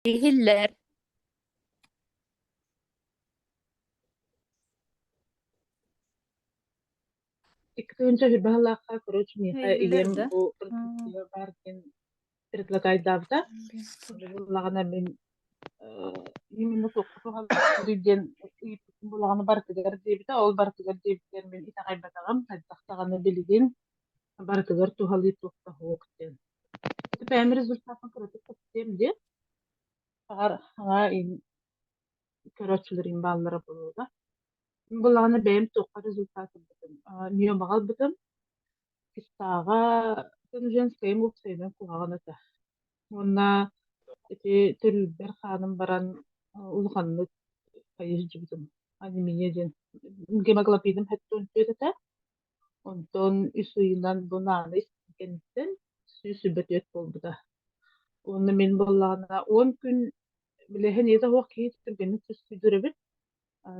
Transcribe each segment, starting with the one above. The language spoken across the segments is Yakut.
Иһиллэр. 2020 сыллаахха, короче, миэхэ Иһиллэр ийэм да? бу продукция баар диэн предлагайдаабыта. Буоллаҕына мин именно туохха туһалыыр диэн ыйыппытым буоллаҕына барытыгар диэбитэ. Ол барытыгар диэбитигэр мин итэҕэйбэтэҕим. Хайдах даҕаны билигин барытыгар туһалыыр туох да суох диэн. Ити бэйэм результатын кыратык кэпсиэм диэн. Аҕар аҕаа көрөөччүлэрим бааллара буолуо. Мин буоллаҕына бэйэм туохха результат ылбытым, миомаҕа ылбытым, кистааҕа женскайым уопсайынан куһаҕан этэ. Уонна ити төрүүрбэр хааным баран улаханнык хайыы сылдьыбытым, анемия диэн. Гемоглобиным 74 этэ, онтон үс ыйынан бу нааны испитим кэнниттэн 124 буолбута. Уонна мин буоллаҕына 10 күн билэһин ийэтэ суох киһи түргэнник түсүйдүүр эбит.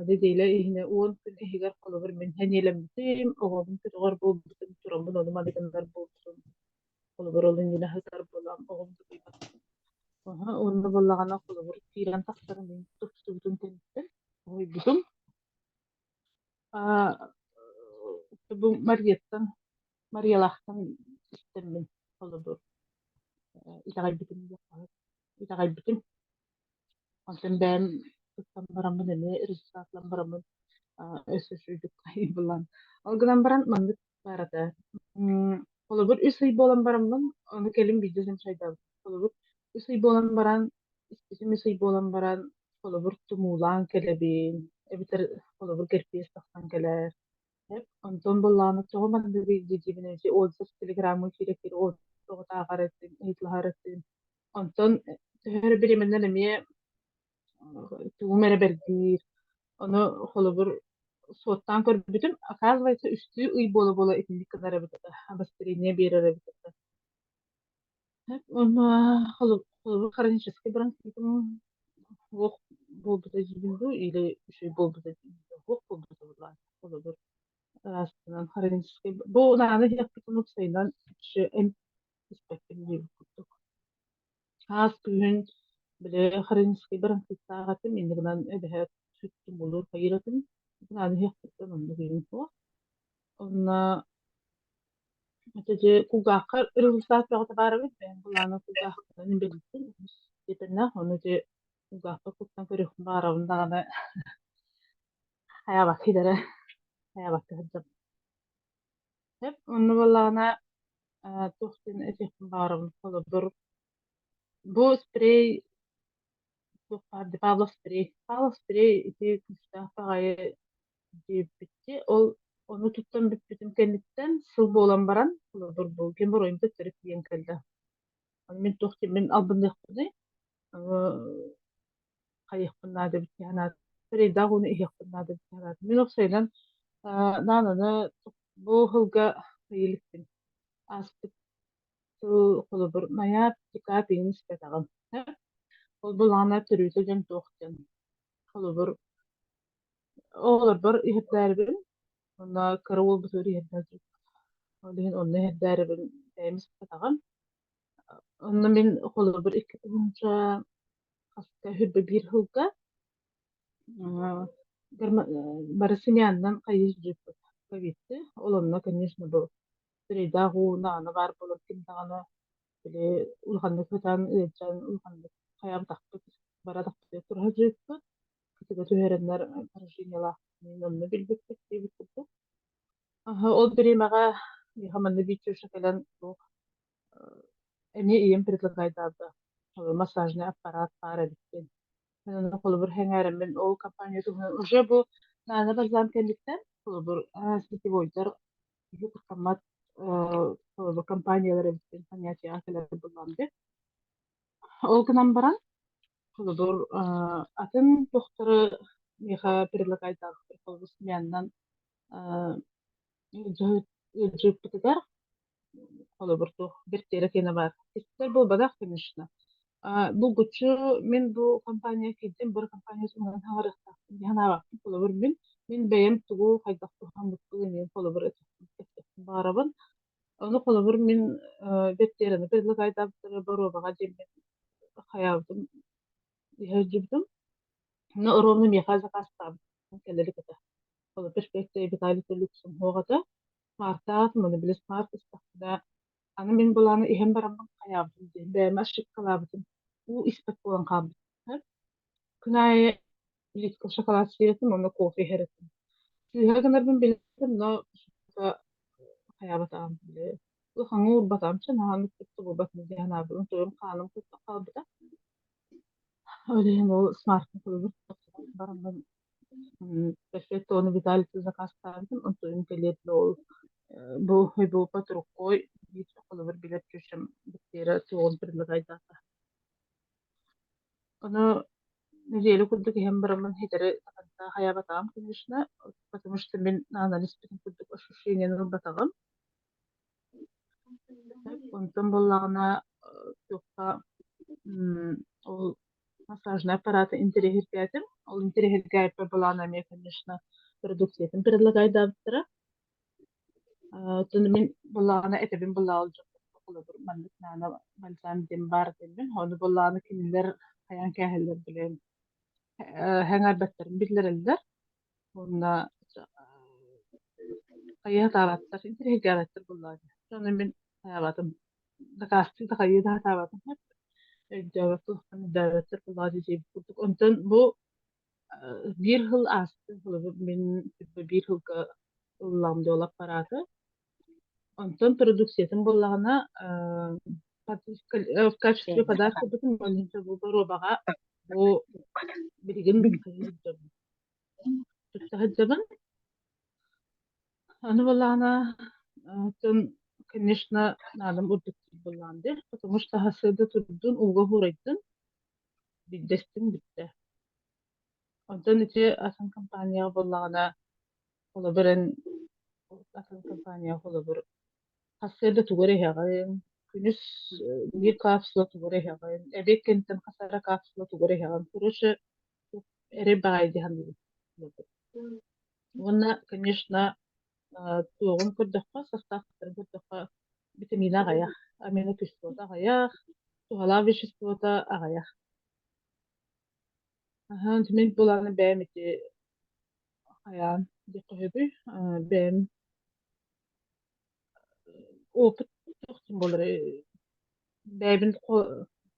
Нэдиэлэ иһинэ 10 күн иһигэр холобур мин сэниэлэммитим, оҕобун көтөҕөр буолбутум, тураммын ону-маны гынар буолбутум. Холобур, ол иннинэ сытар буолан оҕом тутуйбатах. Уонна буоллаҕына холобур киирэн тахсарын мин тупсубутум кэнниттэн уһуйбутум. Бу Марияттан, Мариялаахтан истэммин холобур итэҕэйбитим итэҕэйбитим. Онтон бэйэм туттан бараммын эмиэ регистратлан бараммын өссө үчүгэйдик булан. Ол гынан баран маннык баар этэ. Холобур, үс ый буолан бараммын, ону кэлин биирдэ сэмсэйдээбитим. Холобур, үс ый буолан баран, испитим үс ый буолан баран, холобур, тумуулаан кэлэбин, эбэтэр холобур, кэрпиэс тахсан кэлэр. Онтон былаана тоҕо манныгый диибин ити отзыв телеграммы киирэ-киирэ отзыв ааҕар этим, ыйыталаһар этим. Онтон төһө эрэ бириэмэнэн эмиэ тугум эрэ бэргиир. Ону холобур суоттаан көрбүтүм, оказывается, үстүү ый буола-буола итинник гынар эбит этэ, обострение биэрэр эбит этэ. Уонна холобур хроническай бронхитым суох буолбута диибин дуу или үчүгэй буолбута диибин дуу, суох буолбута буоллаҕа. Холобур, араастынан хроническай бу нааны иһиэхпитин уопсайынан вообще эмп испэппин диэбит курдук. Саас күһүн били хроническай бронхиттаах этим, инньэ гынан эбэһээт сүттүм булуур хайыыр этим. Нааны иһиэхпиттэн оннук иһин суох. Онно Ити кулгаахха результат бөҕөтө баар эбит, бэйэм былаана кулгаахпынан билбитим диэтэннээх, ону ити кулгаахпар куттан көрүөхпүн баҕарабын даҕаны хайаабакка идэрэ, хайаабакка сылдьабын. Сөп, онно буоллаҕына туох диэн этиэхпин баҕарабын, холобур, бу спрей туох баар дии, Павлов спрей. Павлов спрей ити күүстээх баҕайы диэбиппитти, ол ону туттан бүппүтүм кэнниттэн сыл буолан баран, холобур, бу геморройум төттөрү тиийэн кэллэ. Аны мин туох диэн албынныахпыный, хайыахпын наада эбит дии санаатым. Эрэйдээх ууну иһиэхпин наада эбит дии санаатым. Мин уопсайынан наананы бу сылга ыйа иликпин. Ааспыт сыл холобур, наьаа декабрь иһин испэтэҕим. Ол былаана төрүтэ диэн туох диэн. Холобур, Оҕолорбор иһэрдээрибин уонна кыра уолбутугар иһэрдээбитим. Ол иһин онно иһэрдээрибин бэйэм испэтэҕим. Онно мин холобур 2000 хаска 21 сылга Барысыньаанынан хайыы сылдьыбыппыт ковидты. Ол онно, конечно, бу сирэйдээх уу наана баар буолан ким даҕаны били улаханнык сытан ыалдьан улаханнык хайаабатахпыт, баратахпыт тура сылдьыбыппыт. Кытыга түһэрэннэр поражениелаах мин онно билбиппит диэбит курдук. Ол бириэмэҕэ миэхэ манна биир кэлэн туох эмиэ ийэм предлагайдаабыта массажный аппарат баар эбит диэн. Мен ону холобур сэҥээрэммин ол компания туһунан уже бу наана бальзам кэнниттэн холобур сетевойдар киһи куттаммат холобур компаниялар эбит диэн понятиеҕа кэлэр буоллаҕым дии. Ол гынан баран Холобур, атын туохтары миэхэ предлагайдаабыттар холобур сменанан ыалдьыппытыгар холобур туох бэртиэрэ киэнэ баар. Истэр буолбатах, конечно. Булгуччу мин бу компания киирдим, бу компания туһунан хаҥарыахтаахпын дии санаабаппын. Холобур, мин бэйэм тугу хайдах туһаммыппын эмиэ холобур этиэхпин баҕарабын. Ону холобур мин бэртиэрэни предлагайдаабыттара боруобаҕа диэммин хайаабытым. Иһэ сылдьыбытым. Но ровно миэхэ заказтаабытым кэлэри кытта. Холобур, Виталий Люксум суох этэ. Смартаах, маны били смарт истэхпинэ, аны мин былааны иһэн бараммын хайаабытым диэн бэйэм ошибкалаабытым. Уу испэт буолан хаалбытым. Күн аайы плитка шоколад сиир этим уонна кофе иһэр этим. Сыыһа гынарбын билбэтим, но хайаабатаҕым били улахаҥҥа уурбатаҕым чэ наһаа туттубатым дии санаабытым туйум хааным курдук хаалбыта. Ол иһин ол смартфон бараммын Перфектоны Виталий заказтаабытым, онтон кэлиэт ол бу бу труккой биир холобур билэр чүчэм бэттиэрэ суоҕун предлагайдаата. Ону нэдиэлэ курдук иһэн бараммын хитэри хайаабатаҕым, конечно, потому что мин анализпытын курдук ощущениены ылбатаҕым. Онтон буоллаҕына туохха ол массажнай аппараты интэриэһиргээтим. Ол интэриэһиргээппэр былаана эмиэ, конечно, продукциятын предлагайдаабыттара. Оттон мин былаана этэбин былаал холобур маннык наана бальзам диэн баар диэммин. Ону былааны кинилэр хайаан кээһэллэр билэн хэҥэрбэттэрин биллэрэллэр. Уонна хайыһа таабаттар, интэриэһиргээбэттэр буоллаҕа. Ону мин хайаабатым. Дакаастыы да хайыы да сатаабатым. Өйдөөбөт өйдөөбөттөр буоллаҕа дии курдук. Онтон бу биир сыл ааста, холобур, мин биир сылга ыллаҕым дьол аппарааты. Онтон продукциятын буоллаҕына, в качестве подарка бытын бу боруобаҕа бу билигин тутта сылдьабын. Аны буоллаҕына, оттон, конечно, наадам үрдүк буоллаҕын дии, потому что сарсыарда турдун, ууга уурайдын, биирдэстин бүттэ. Онтон ити атын компанияҕа буоллаҕына, холобур, эн атын компанияҕа холобур, сарсыарда тугу эрэ иһэҕин, күнүс биир капсула тугу эрэ иһэҕин, эбиэт кэнниттэн хас эрэ капсула тугу эрэ иһэҕин. Короче, эрэй баҕайы дии саныыбын. Уонна, конечно, туоҕун көрдөххө, састааптарын көрдөххө, витамина аҕыйах, аминокислота аҕыйах, туһалаах веществота аҕыйах. Аһаан, мин былааны бэйэм ити хайаан диэххэ сөбүй, бэйэм опыт туох буолар бэйэбин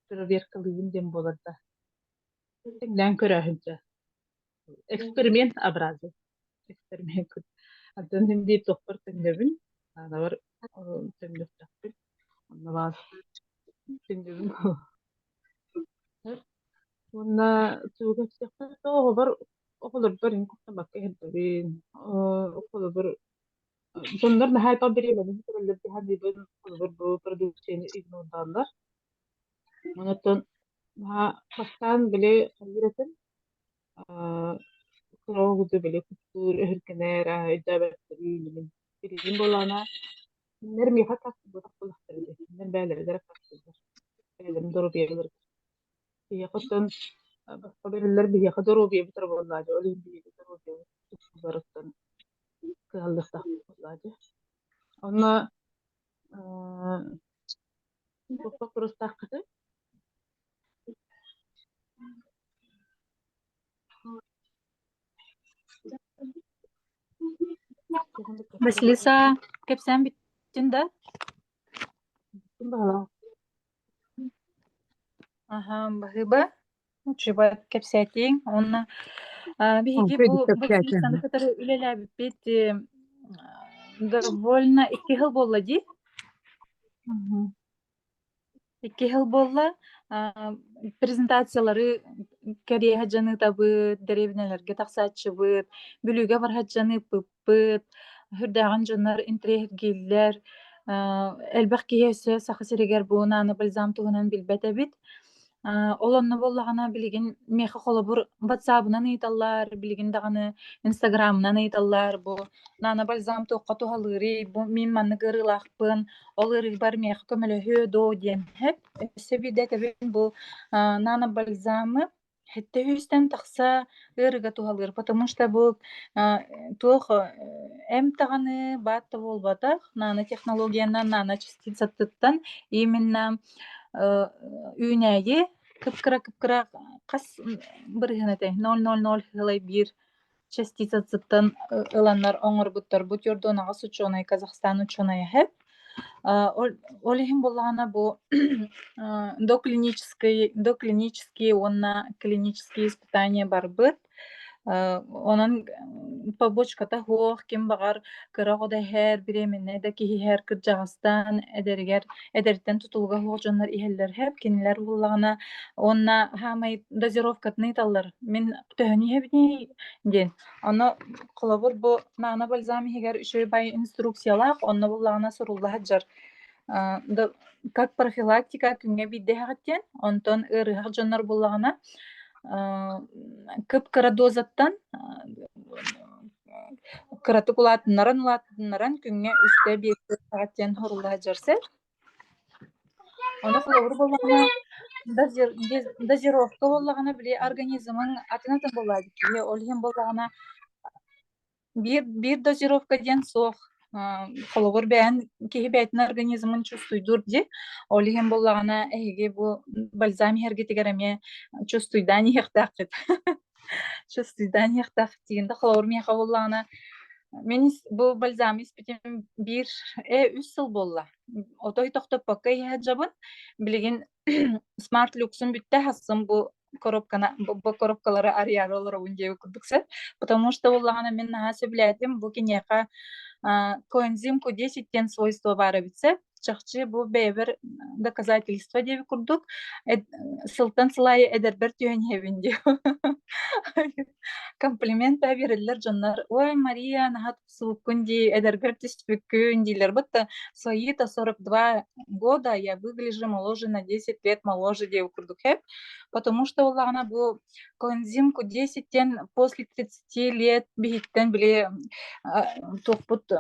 проверкалыыбын диэн буолар да тэҥнээн көрөөһүнчэ эксперимент образы эксперимент антон син биир туохпар төннөбүн аанабар төннүөхтөхпүн онно баар төннөбүн уонна тугу кэпсиэхпин оҕобор оҕолорбор ин куттаммакка иһэрдэбин холобур дьоннор наһаа элбэх бириэмэни көрөллөр дии саныыбын холобур бу продукцияны игнордааллар онон наһаа бастаан били хайыыр этим кыра били куттуур өһүргэнэр өйдөөбөттөрүн мин билигин буоллаҕына кинилэр миэхэ аккаастыырбатах буоллахтара дии кинилэр бэйэлэригэр аккаастыыллар бэйэлэрин доруобуйаларыгар биһиэхэ оттон босхо бэриллэр биһиэхэ доруобуйабыт эрэ буоллаҕа дии ол иһин биһиги доруобуйабыт тупсарыттан кыһаллыахтаахпыт буоллаҕа дии онно туох боппуруостааххытый Василиса, кэпсээн бүттүн да? Баҕалаах. Аха, баһыыба. Учуба кэпсээтиҥ. Уонна биһиги бу Василисаны кытары үлэлээбиппит довольно 2 сыл буолла дии. 2 сыл буолла. Презентациялары кэриэһэ сылдьан ыытабыт, дэриэбинэлэргэ тахсааччыбыт, Бүлүүгэ бара сылдьан ыыппыппыт. Сүрдээҕин дьоннор интэриэһиргииллэр. Элбэх киһи өссө Саха сиригэр бу нано-бальзам туһунан билбэт эбит. Ол онно буоллаҕына билигин миэхэ холобур ватсабынан ыйыталлар, билигин даҕаны инстаграмынан ыйыталлар бу нано-бальзам туохха туһалыырый, бу мин маннык ыарыылаахпын, ол ыарыыбар миэхэ көмөлөһүө дуо диэн сөп. Өссө биирдэ этэбин бу нано-бальзамы сэттэ сүүстэн тахса ыарыыга туһалыыр, потому что бу туох эмп даҕаны баат да буолбатах, нанотехнологиянан, наночастицаттыттан именно үүнээйи. Кып-кыра-кып-кыра хас бырыһыан этэй? 0,00 биир частицаттан ыланнар оҥорбуттар. Бу 48 учуонай, Казахстан учуонайа һэп. Ол, ол иһин буоллаҕына бу доклинические уонна клинические испытания барбыт. Онон побочката суох, ким баҕар кыра оҕо да иһэр, бириэмэннэй да киһи иһэр, кырдьаҕастан эдэригэр эдэриттэн тутулуга суох дьоннор иһэллэр һэп, кинилэр буоллаҕына уонна хаамай дозировкатын ыыталлар. Мин төһөнү иһэбиний диэн. Ону холобур бу Нана бальзам иһигэр үчүгэй бай инструкциялаах, онно буоллаҕына сурулла сылдьар как профилактика күҥҥэ биирдэ иһэҕит диэн, онтон ыарыһах дьоннор буоллаҕына кып-кыра дозаттан кыратык улаатыннаран-улаатыннаран күҥҥэ үстэ биэрдэ иһэҕит диэн сурулла сылдьар сир. Ону холобур буоллаҕына дозировка буоллаҕына били организмыҥ атын-атын буоллаҕа киһи ол иһин буоллаҕына биир, биир дозировка диэн суох. Холобур, бэйэн киһи бэйэтин организмын чувствуйдуур дии. Ол иһин буоллаҕына, эһиги бу бальзам иһэргитигэр эмиэ чувствуйдаан иһиэхтээххит. Чувствуйдаан иһиэхтээххит диэн да холобур миэхэ буоллаҕына, мин бу бальзамы испитим биир, үс сыл буолла. Отой тохтоппокко иһэ сылдьабын. Билигин смарт люксум бүттэ, хассын бу коробканы бу коробкалары арыйаары олоробун диэбит курдук сөп. Потому что буоллаҕына мин наһаа сөбүлээтим бу киниэхэ коэнзим Q10 диэн свойство баар эбит сөп. Чахчы бу бэйэбэр доказательство диэбит курдук сылтан сыл аайы эдэрбэр түһэн иһэбин диэ. Комплимент биэрэллэр дьоннор. Ой, Мария, наһаа тупсубуккун дии, эдэргэр түспүккүн дииллэр. Будто свои-то 42 года я выгляжу моложе на 10 лет моложе диэбит курдук һэп. Потому что буоллаҕына бу коэнзим Q10 диэн после 30 лет биһиттэн били туохпут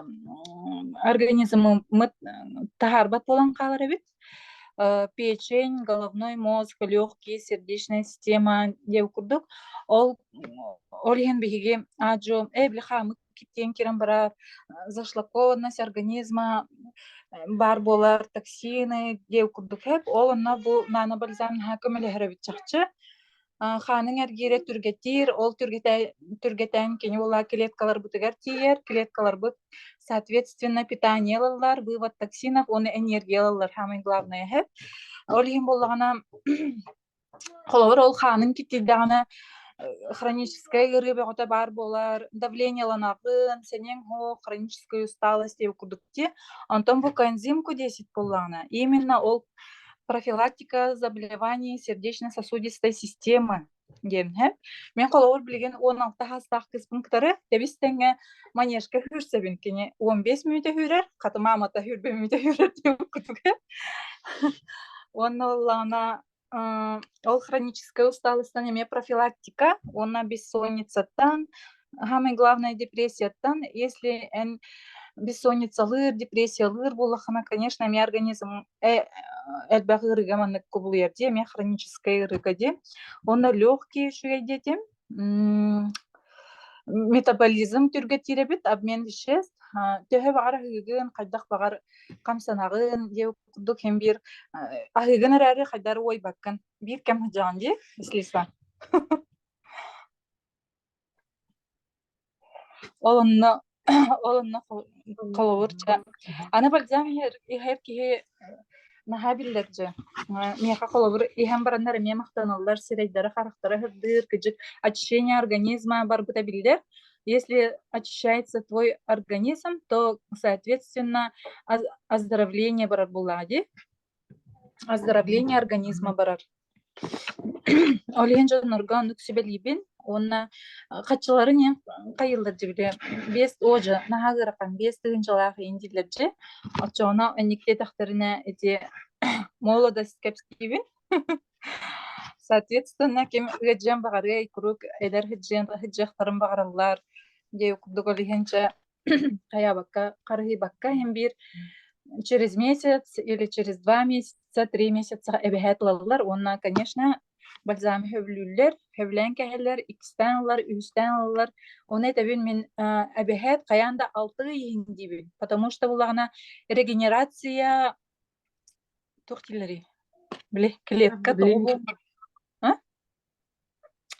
организмымыт таһаарбат буолан хаалар эбит. Печень, головной мозг, легкие, сердечная система диэбит курдук. Ол ол иһин биһиги аа-дьуо ээ били хаамыт киптиэн киирэн барар, зашлакованность организма баар буолар, токсины диэбит курдук һэп. Ол онно бу нанобальзам наһаа көмөлөһөр эбит чахчы. Хааныҥ эргиирэ түргэтиир, ол түргэтээн кини буолла клеткаларбытыгар тиийэр, клеткаларбыт соответственно питание ылаллар, вывод токсинов уонна энергия ылаллар, самое главное һэп. Ол иһин буоллаҕына Холобур, ол хааныҥ киттийдэҕинэ хроническай ыарыы бөҕөтө баар буолар, давлениеланаҕын, сэниэҥ суох, хроническая усталость диэбит курдук дии. Онтон бу коэнзим Q10 буоллаҕына, именно ол профилактика заболеваний сердечно-сосудистой системы диэн иһэн. Мин холобур билигин 16 саастаах кыыспын кытары тэбис-тэҥҥэ манежка сүүрсэбин. Кини 15 мүнүүтэ сүүрэр, хата маамата сүүрбэ мүнүүтэ сүүрэр диэбит курдук. Уонна буоллаҕына ол хроническай усталостан эмиэ профилактика уонна бессонницаттан, самое главное депрессияттан. Если эн бессонницалыыр, депрессиялыыр буоллаххына, конечно, эмиэ организм элбэх ыарыыга маннык кубулуйар дии, эмиэ хроническай ыарыыга дии. Уонна легкие үчүгэй диэтим. Метаболизм түргэтиир эбит, обмен веществ. Төһө баҕар аһыыгын, хайдах баҕар хамсанаҕын диэ курдук һин биир аһыыгын эрээри хайдары уойбаккын. Биир кэм сылдьаҕын дии, Слиса. Ол онно ол онно холобур чэ аны бальзам иһэр иһэр киһи наһаа биллэр дьэ. Миэхэ холобур иһэн бараннар эмиэ махтаналлар, сирэйдэрэ-харахтара сырдыыр, кыдьык очищение организма барбыта биллэр. Если очищается твой организм, то, соответственно, оздоровление барар буоллаҕа дии. Оздоровление организма барар. Ол иһин дьоннорго оннук сүбэлиибин уонна хаччыларын иһин хайыыллар дии били биэс оодьа наһаа ыарахан 5000-лаах иһин дииллэр дии. Оччоҕуна инник диэтэхтэринэ ити молодость кэпсиибин. Соответственно, ким ыадьыан баҕарыай, куруук эдэр сылдьыан сылдьыахтарын баҕараллар диэ курдук ол иһин чэ хайаабакка, харыһыйбакка иһин биир через месяц или через 2 месяца, 3 месяца эбэһээт ылаллар уонна, конечно, бальзамы сөбүлүүллэр, сөбүлээн кэһэллэр, иккистээн ылар, үһүстээн ылаллар. Ону этэбин мин эбэһээт хайаан да алты ый иһин диибин, потому что буллаҕына регенерация туох дииллэрий, били клетка тоҕо Блин.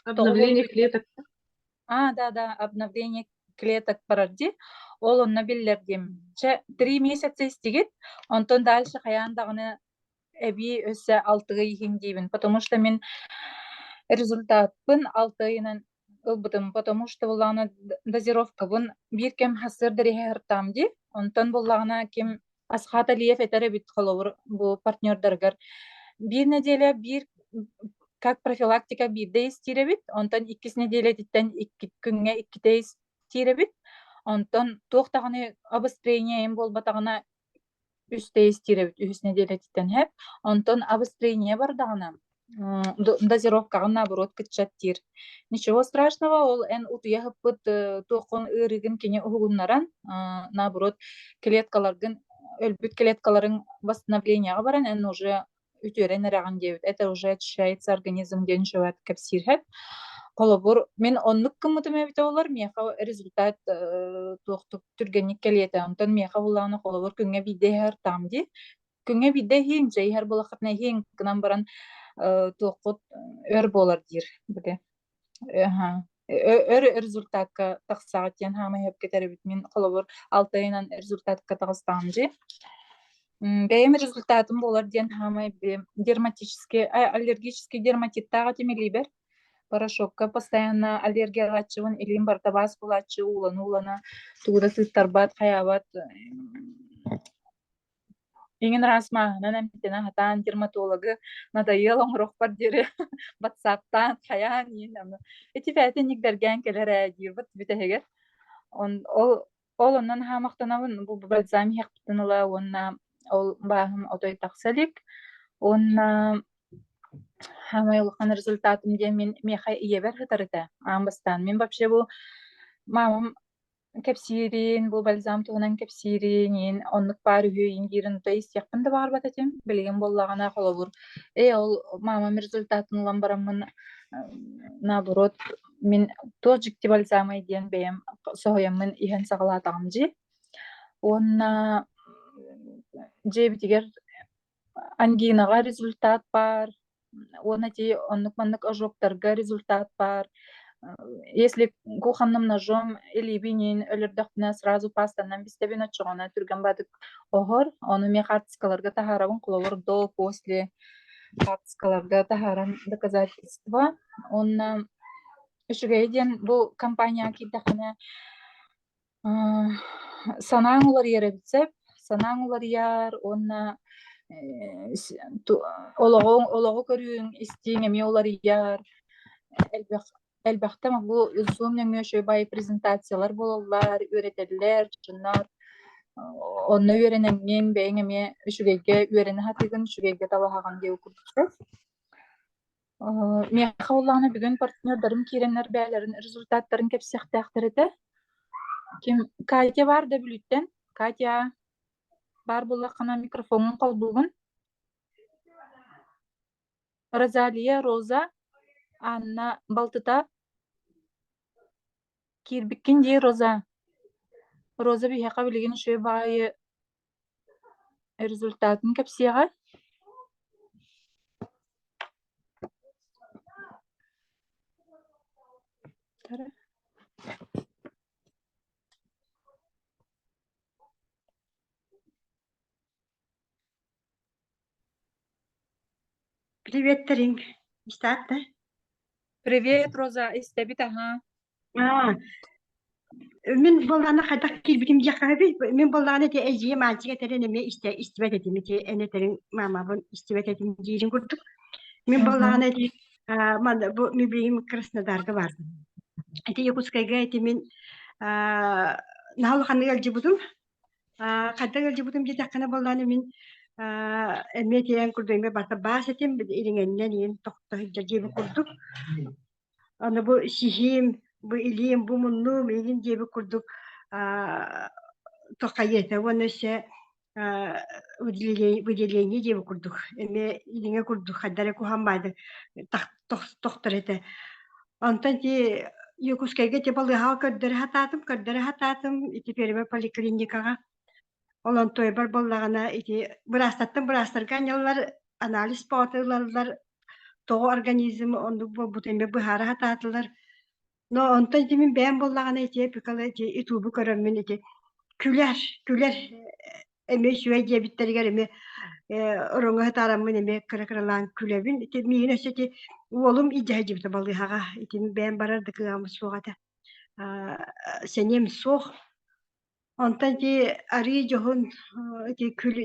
Тоҕо Обновление буолбут клеток. А, да-да, обновление клеток барар дии. Ол онно биллэр диим. Чэ, 3 месяца истигит, онтон дальше хайаан даҕаны эбии өссө алтыга иһиҥ диибин, потому что мин результатпын 6 ыйынан ылбытым, потому что буоллаҕына дозировкабын биир кэм сарсыарда иһэ сыртаам дии. Онтон буоллаҕына ким Асхат Алиев этэр эбит холобур бу партнердарыгар биир нэдиэлэ биир как профилактика биирдэ истиир эбит, онтон иккис нэдиэлэтиттэн икки күҥҥэ иккитэ истиир эбит, онтон туох даҕаны обострение буолбатаҕына үстэ истиир эбит үһүс нэдиэлэтиттэн һэп. Онтон обострение бардаҕына дозировкаҕын наоборот кыччаттыыр. Ничего страшного, ол эн утуйа сыппыт туоххун ыарыыгын кини уһугуннаран, наоборот клеткаларгын өлбүт клеткаларыҥ восстановлениеҕа баран эн уже үтүөрэн эрэҕин диэбит. Это уже очищается организм диэн үчүгэй кэпсиир Холобур, мин оннук гыммытым эбитэ буоллар, миэхэ результат туохтук түргэнник кэлиэ этэ. Онтон миэхэ буллаҕына холобур күҥҥэ биирдэ иһэр таам дии. Күҥҥэ биирдэ иһиэҥ, чэй иһэр буоллаххытына иһиэҥ гынан баран туоххут өр буолар диир. Били. Аха. Өр результакка тахсаҕыт диэн хаамай сөпкө этэр эбит. Мин холобур 6 ыйынан результатка таҕыстаҕым дии. Бэйэм результатым буолар диэн хаамай дерматический, аллергический дерматиттаах этим илиибэр. Порошокка постоянно аллергиялааччыбын, илиим барыта баас буолааччы, уулана-уулана тугу да тыыттарбат, хайаабат. Иҥин араас мааһынан эмтэнэ сатаан дерматологы надоел оҥоруохпар диэри батсааптаан хайаан иин аны ити бэйэтэ ньигдэргээн кэлэр ээ диирбит бүтэһигэр. Он ол ол онон хаамахтанабын бу бальзам иһиэхпиттэн ыла уонна ол бааһым отой тахса илик. Уонна саамай улахан результатым диэн мин миэхэ ийэбэр сытар этэ аан бастаан. Мин вообще бу маамам кэпсиирин, бу бальзам туһунан кэпсиирин, иин оннук баар үһү иин диирин отой истиэхпин да баҕарбат этим. Билигин буоллаҕына, холобур, ээ ол маамам результатын ылан бараммын, наоборот, мин туох дьикти бальзамай диэн бэйэм соһуйаммын иһэн саҕалаатаҕым дии. Уонна дьиэбитигэр ангинаҕа результат баар, уонна ити оннук-маннык ожогтарга результат баар. Если кухонным ножом илиибин өлөрдөхпүнэ сразу пастанан бистэбин, оччоҕуна түргэн баатык оһор. Ону эмиэ хаартыскаларга таһаарабын, холобур, до, после хаартыскаларга таһааран доказательство. Уонна үчүгэйэ диэн бу компанияҕа киирдэххинэ Санааҥ уларыйар эбит сөп, санааҥ уларыйар уонна олоҕуҥ олоҕу көрүүҥ, истииҥ эмиэ уларыйар. Элбэх элбэхтэ бу Zoom нөҥүө үчүгэй презентациялар буолаллар, үөрэтэллэр дьоннор. Онно үөрэнэҥҥин бэйэҥ эмиэ үчүгэйгэ үөрэнэ сатыыгын, үчүгэйгэ талаһаҕын диэн курдук сөп. Миэхэ буоллаҕына бүгүн партнердарым киирэннэр бэйэлэрин результаттарын кэпсиэхтээхтэр этэ. Ким Катя баар да Бүлүүттэн? Катя, баар буоллаххына микрофоҥҥун холбуугун. Розалия, Роза, Анна балтыта. Киирбиккин дии, Роза. Роза биһиэхэ билигин үчүгэй баҕайы результатын кэпсиэҕэ. Приветтериҥ, истаат да? Привет, Роза, истэбит аһаа. Аа, мин буоллаҕына хайдах киирбитим диэххэ мин буоллаҕына ити эдьиийим Аанчык этэрин эмиэ истэ истибэт этим ити эн этэриҥ маамабын истибэт этим диирин курдук. Мин буоллаҕына ити аа, манна бу мин билигин Краснодарга бардым. Ити Якутскайга ити мин аа, наһаа улаханнык ыалдьыбытым. Аа, хайдах ыалдьыбытым диэтэххинэ буоллаҕына мин аа, эмиэ тиийэн курдук эмиэ барыта баас этим ириҥэннэн иин тохто сылдьар диэбит курдук. Аны бу сиһиим, бу илиим, бу муннум иҥин диэбит курдук аа, тохайыата уонна өссө аа, выделение выделение диэбит курдук эмиэ илиҥэ курдук хайдах эрэ куһаҕан баайдар тохтор этэ. Онтон ити Якутскайга ити балыыһаҕа көрдөрө сатаатым, көрдөрө сатаатым ити первый поликлиникаҕа. Ол онтуойбар буоллаҕына ити быраастартан быраастарга анньаллар, анализ бөҕөтө ылаллар. Тоҕо организм оннук буолбутун эмиэ быһаара сатаатылар. Но онтон ити мин бэйэм буоллаҕына ити эпикалы ити ютубу көрөммүн ити күлэр, күлэр эмиэ үчүгэй диэбиттэригэр эмиэ ороҥҥо сытаараммын эмиэ кыра-кыралаан күлэбин. Ити миигин өссө ити уолум илдьэ сылдьыбыта балыыһаҕа. Ити бэйэм барар да кыаҕым суох этэ. Сэниэм суох. Онтон ити арыы дьоһун ити күл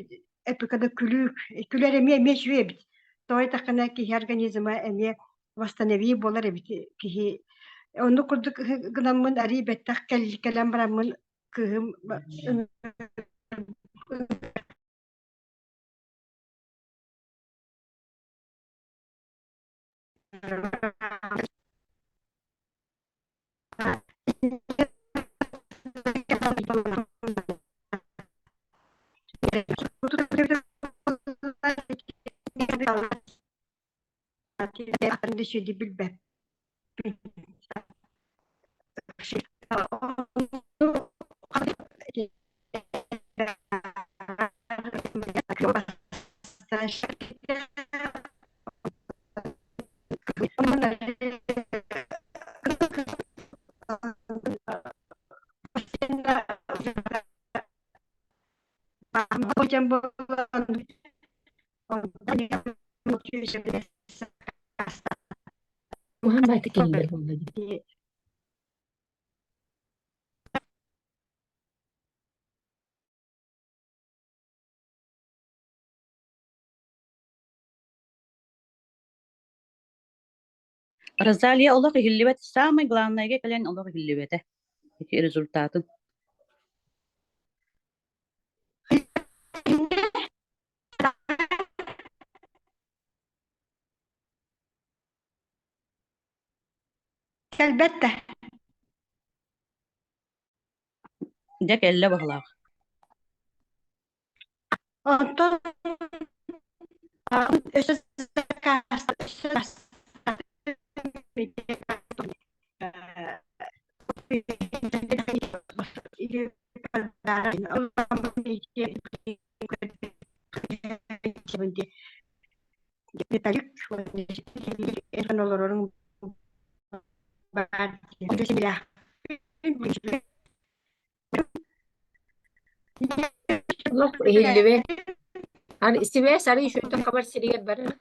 эпикада күлүү күлэр эмиэ эмиэ үчүгэй эбит. Тоҕо диэтэххинэ киһи организма эмиэ восстанови буолар эбит киһи. Оннук курдук гынаммын арыы бэттэх кэлэн бараммын кыыһым Билбэппин. Уһан баайта кэллэр буолла дии. Розалия олох иһиллибэт, самый главнайга кэлэн олох иһиллибэтэ ити результатын. Кэлбэт да. Дьэ кэллэ баһылаах. Онтон өссө олорорун баар Олох иһиллибэт. Сибээс арый үчүгэйдик хабар сиригэр барар.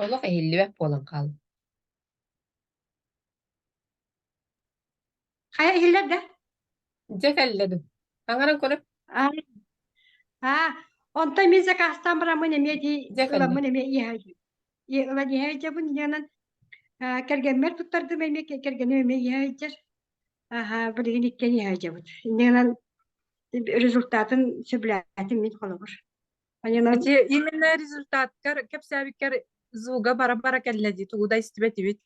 Олох иһиллибэт буолан хаалла. Хайа иһиллэр да? Дьэ кэллэ дуу. Аҥаран көрө. Аа, онтон мин заказтаан бараммын эмиэ дии Дьэ кэллэ. ыламмын эмиэ иһэ ылан иһэ дьабын инньэнэн кэргэммэр туттардым эмиэ кэргэним эмиэ иһэ сылдьар. Аһа, билигин иккиэн иһэ сылдьабыт. Инньэнэн результатын сөбүлээтим мин холобур. Аньанан Ити именно результаткар кэпсээбиккэр звуга бара-бара кэллэ дии, тугу да истибэтибит.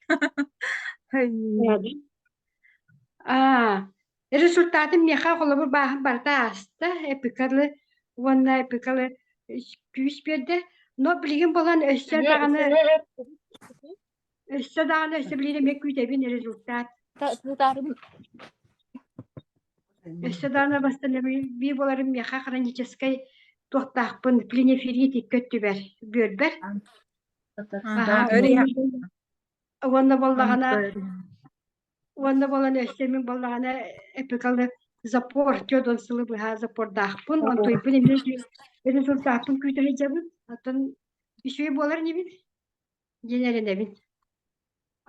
Аа, результатын миэхэ холобур бааһын барыта ааста, эпикалы уонна эпикалы күүс биэрдэ. Но билигин буолан өссө даҕаны өссө даҕаны өссө билигин эмиэ күүтэбин результат. Өссө даҕаны восстановление буоларым миэхэ хроническай туохтаахпын плениферит икки өттүбэр бүөрбэр. Уонна буоллаҕына уонна буолан өссө мин буоллаҕына эпикалы запор 40 сылы быһа запордаахпын онтуйбун эмиэ результаппын күүтэ сылдьабын оттон үчүгэй буолар инибин диэн эрэнэбин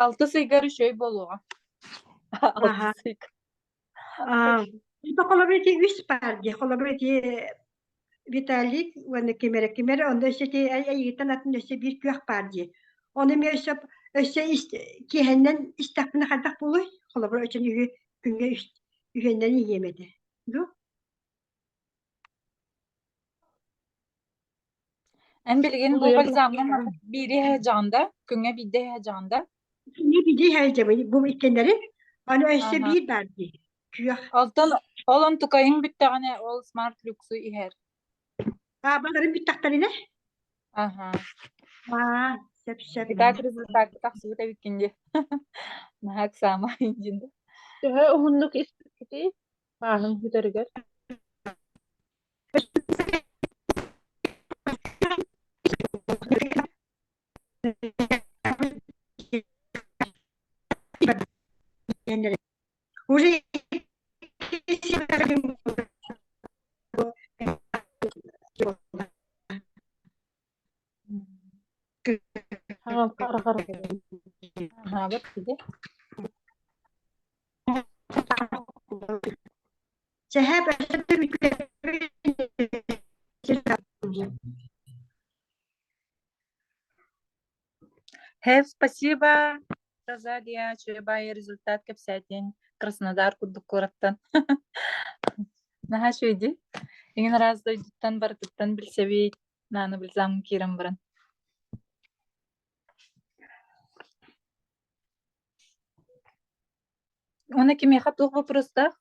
Алтыс ыйгар үчүгэй буолуоҕа. Аха. Алтыс ыйга. Аа, холобур ити үс баар дии. Холобур ити Виталик уонна ким эрэ ким эрэ онно өссө ити эйигиттэн атын өссө биир күөх баар дии. Ону эмиэ өссө Өссө киэһэннэн истэхпинэ хайдах буолуой? Холобур, өчөн үһү күҥҥэ үһүөннэн иһиэм этэ. Дуо? Эн билигин бу Улуйар бальзамҥа биири иһэ да, күҥҥэ биирдэ иһэ да? Күҥҥэ биирдэ иһэ бу иккиэннэрин. Аны өссө Аха. биир баар дии. Күөх. Алтан ол онтукайыҥ бүттэҕинэ ол смарт люксу иһэр. Аа, баларым бүттэхтэринэ? Аха. Аа, сөп-сөп. Итак, результат тахсыбыт эбиккин дии. Наһаа ыксаама диэн. Төһө уһуннук испиккитий? Мааһыҥ бүтэригэр. Уже Аһаабыт киһи. Хэв, спасибо, Розалия, үчүгэй результат кэпсээтиҥ Краснодар курдук куораттан. Наһаа үчүгэй дии. Иҥин араас дойдуттан барытыттан билсэбит, нааны бальзамҥа киирэн баран. Уонна кимиэхэ туох боппуруостаах?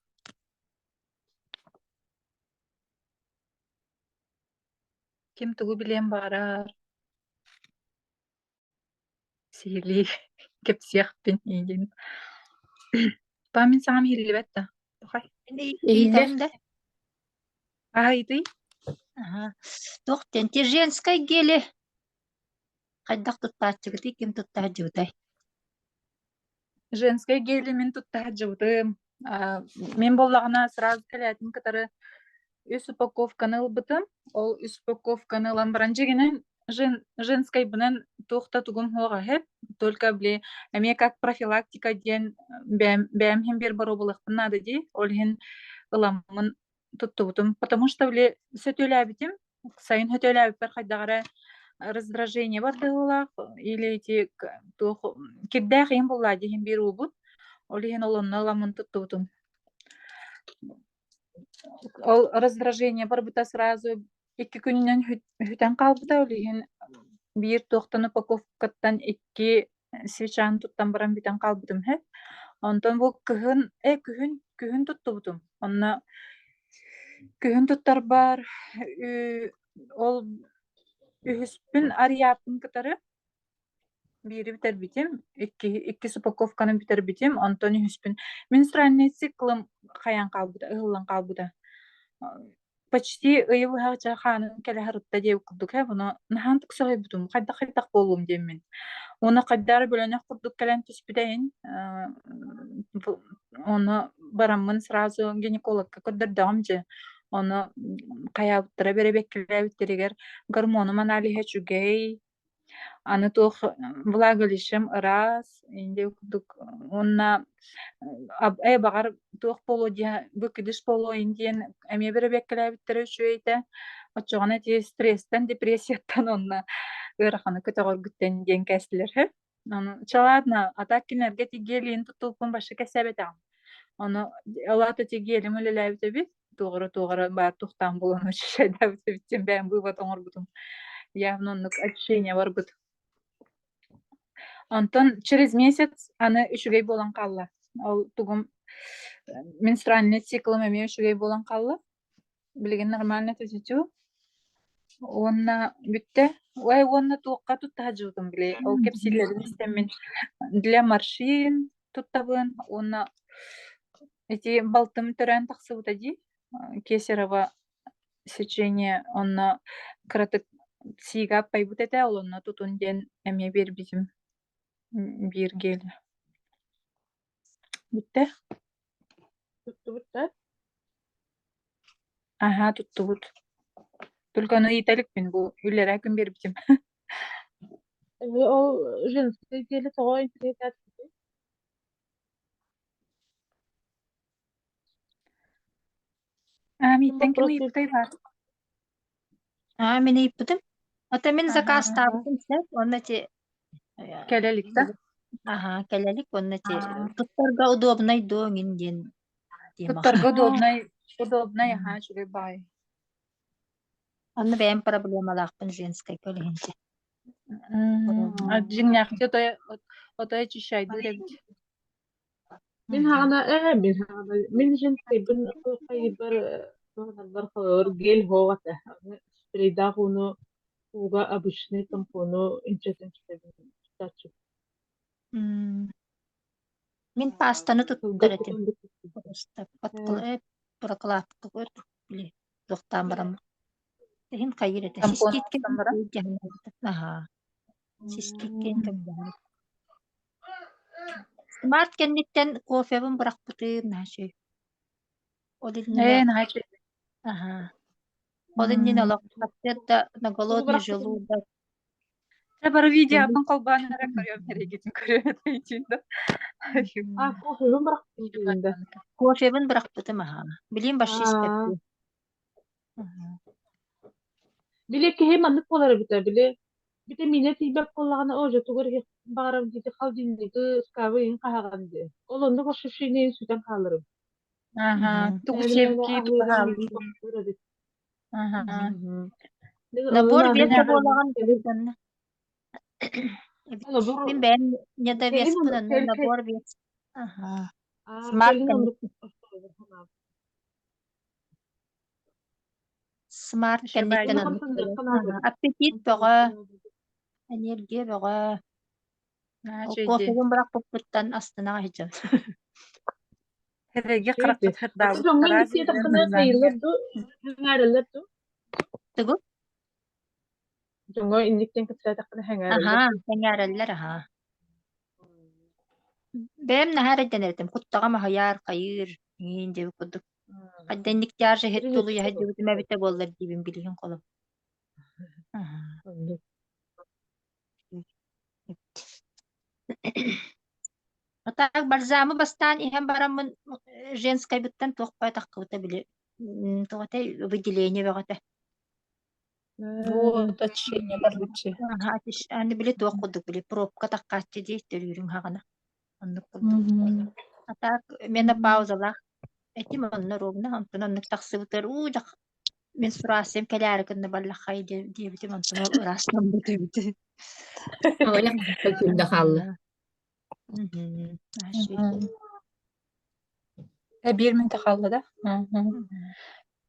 Ким тугу билиэн баҕарар? Сиһилии кэпсиэхпин диэн. Па мин саҥам иһиллибэт да. Пахай. Иһиллэр да? Аһыйдый? Аха. Туох диэн терженскай гели хайдах туттааччыгытый, ким туттааччыбытай? Женскай гели мин тутта сылдьыбытым. Мин буоллаҕына сразу кэлээтин кытары үс упаковканы ылбытым. Ол үс упаковканы ылан баран дьиҥинэн женскайбынан туох да тугум суоҕа үһү. Только били эмиэ как профилактика диэн бэйэм бэйэм иһин биэр боруобалыахпын наада дии. Ол иһин ыламмын туттубутум. Потому что били сөтүөлээбитим, сайын сөтүөлээбиппэр хайдах эрэ раздражение бардыһыылаах или ити туох кирдээх иһин буллаа диһин биир уубут. Ол иһин ол онно ыламмын туттубутум. Ол раздражение барбыта сразу икки күнүнэн сүтэн хаалбыта, ол иһин биир туохтан упаковкаттан икки свечаны туттан баран бүтэн хаалбытым үһү. Онтон бу кыһын, күһүн, күһүн туттубутум. Онно күһүн туттарбар ол үһүспүн арыйааппын кытары биири бүтэрбитим, иккис упаковканы бүтэрбитим, онтон үһүспүн менструальный циклым хайаан хаалбыта, ыһыллан хаалбыта. Почти ыйы быһа хааным кэлэ сырытта диэбит курдук ээ, ону наһаа соһуйбутум, хайдах-хайдах буолуом диэммин. Уонна хайдах эрэ бөлөнөх курдук кэлэн түспүтэ иһин, ону бараммын сразу гинекологка көрдөрдөҕүм дьэ. Ону хайаабыттара бэрэбиэркэлээбиттэригэр гормонум аналиһа үчүгэй, Аны туох влагалищем ыраас, инде курдук уонна ээ баҕар туох буолуо диэн выкидыш буолуо ин диэн эмиэ бэрэбиэркэлээбиттэрэ үчүгэй этэ. Оччоҕуна ити стресстэн, депрессияттан уонна ыараханы көтөҕөргүттэн диэн кээстилэр үһү. Ону чэ ладно, а так кинилэргэ тигиэлиин тутулпун вообще кэпсээбэтэҕим. Ону ол аата тигиэлим үлэлээбит эбит. Туох эрэ туох эрэ баар тухтаан булан очищайдаабыт эбит диэн бэйэм вывод оҥорбутум. Явно оннук ощущение барбыт. Онтон через месяц аны үчүгэй буолан хаалла. Ол тугум менструальный циклым эмиэ үчүгэй буолан хаалла. Билигин нормально түтүтү. Уонна бүттэ. Ой, уонна туохха тутта сылдьыбытым били. Ол кэпсииллэрин истэммин для морщин туттабын уонна ити балтым төрөөн тахсыбыта дии. Кесарево сечение онно кыратык сиигэ аппайбыт этэ, ол онно тутун диэн эмиэ биэрбитим биир гель. Бүттэ. Туттубут да? Аһаа, туттубут. Только ону ыйыта иликпин, бу үллэрээ күн биэрбитим. Эмиэ ол женскай гели тоҕо интэриэһиргээбитий? Аа, мииттэн ким Вопрос ыйыппытай баар? Аа, мин ыйыппытым. Ата мин Аһаа. заказтаабытым сөп, онно ити Кэлэ илик да? Аһаа, кэлэ илик уонна ити туттарга удобнай дуо эҥин диэн темаҕа. Туттарга удобнай, удобнай аһаа үчүгэй баҕайы. Онно бэйэм проблемалаахпын женскайга ол иһин дьэ. Дьиҥнээхтии отой отой очищайдыыр эбит. Мин хаҕана ээ мин хаҕана мин женскайбын хайыбар туһанарбар холобур гель һуох этэ. Аны спрейдаах ууну ууга обычный тампону инчэтэн сүтэбин туттааччы. Мин пастаны Сылга туттар этим. кутан Просто прокладка били туохтаан бараммын. Иһин хайыыр этэ. Тампон Систиит оҥостон баран. Аһаа. Систииккин кэмнэһэр. Смарт кэнниттэн кофебын бырахпытым наһаа үчүгэй. Ол иннинэ Ээ, наһаа үчүгэй. аһаа. Ол иннинэ олох сарсыарда на Тугу голодный бырахпытыҥ? желудок Чэ, бары видеобын холбоон эрэ көрүөм эрэгитин көрүөм этэ да. А, кофебын бырахпытым диигин да. Кофебын бырахпытым аһаа. Билим вообще Аа. испэппин. Били киһи маннык буолар эбит ээ, били битэмиинэ тиийбэт буоллаҕына, оо дьэ тугу эрэ баҕарам диэки холодильнигы, ыскаабы иһин хаһаҕын дии. Ол оннук ощущение сүтэн хааларым. Аха, тугу Мээнэ мээнэ сиэпкии, тугу аһыырым миигин хаалыы. тохтуур эбит. Аха. Мин Набор онон веса аныгы буолаҕын кэлин онно. Эбит. холобур Мин бэйэм кэлин недовеспын онно кэл набор вес. Аха. аа Смарт кэлин оннук кэнниттэн остуолга санаабыт. Смарт Еще кэнниттэн Онно оннук хамсаныахха буолар. наада Аха. эбит. Аппетит бөҕө, Хамсаныахха наада эбит. энергия бөҕө. Наһаа Ол үчүгэй дии. кофебын бырахпыппыттан астына сылдьабын. Эрэйгэ Үчүгэй хараххыт дии. Ата дьоҥҥо сырдаабыттара инник диэтэххинэ хайыыллар дуу, сэҥээрэллэр дуу? Тугу? Дьоҥҥо инник диэн кэпсээтэххинэ сэҥээрэллэр Аһаа, дуу? сэҥээрэллэр аһаа. Бэйэм наһаа эрэйдэнэр этим. Куттаҕым аһыйаар, хайыыр, иҥиин диэбит курдук. Хайда инник тяжа иһит тулуйа Привычка сылдьыбытым эбитэ буоллар диибин билигин холом. Аһаа. Оннук. А так бальзамы бастаан иһэн бараммын женскайбыттан туох баай таххыбыта били тоҕо этэй выделение бөҕөтө. Вот, очищение барбыччы. Аһа, аны били туох курдук били пробка таххааччы дии төрүүрүҥ хаҕана. Оннук курдук. А так менопаузалаах этим онно ровно онтон оннук тахсыбытыгар уу дьах менструациям кэлээри гынна баллаххай диэбитим онтон ол ыраастаммыт эбит. Аҕыйах күндэ хаалла. Биир мүнүүтэ хаалла да?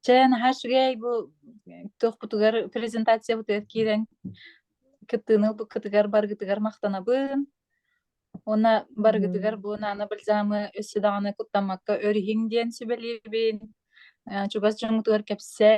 Чэ, наһаа үчүгэй бу туохпутугар презентациябытыгар киирэн кыттыыны ылбыккытыгар барыгытыгар махтанабын. Уонна барыгытыгар бу Нана бальзамы өссө даҕаны куттаммакка өр иһиҥ диэн сүбэлиибин. Чугас дьоҥҥутугар кэпсээ.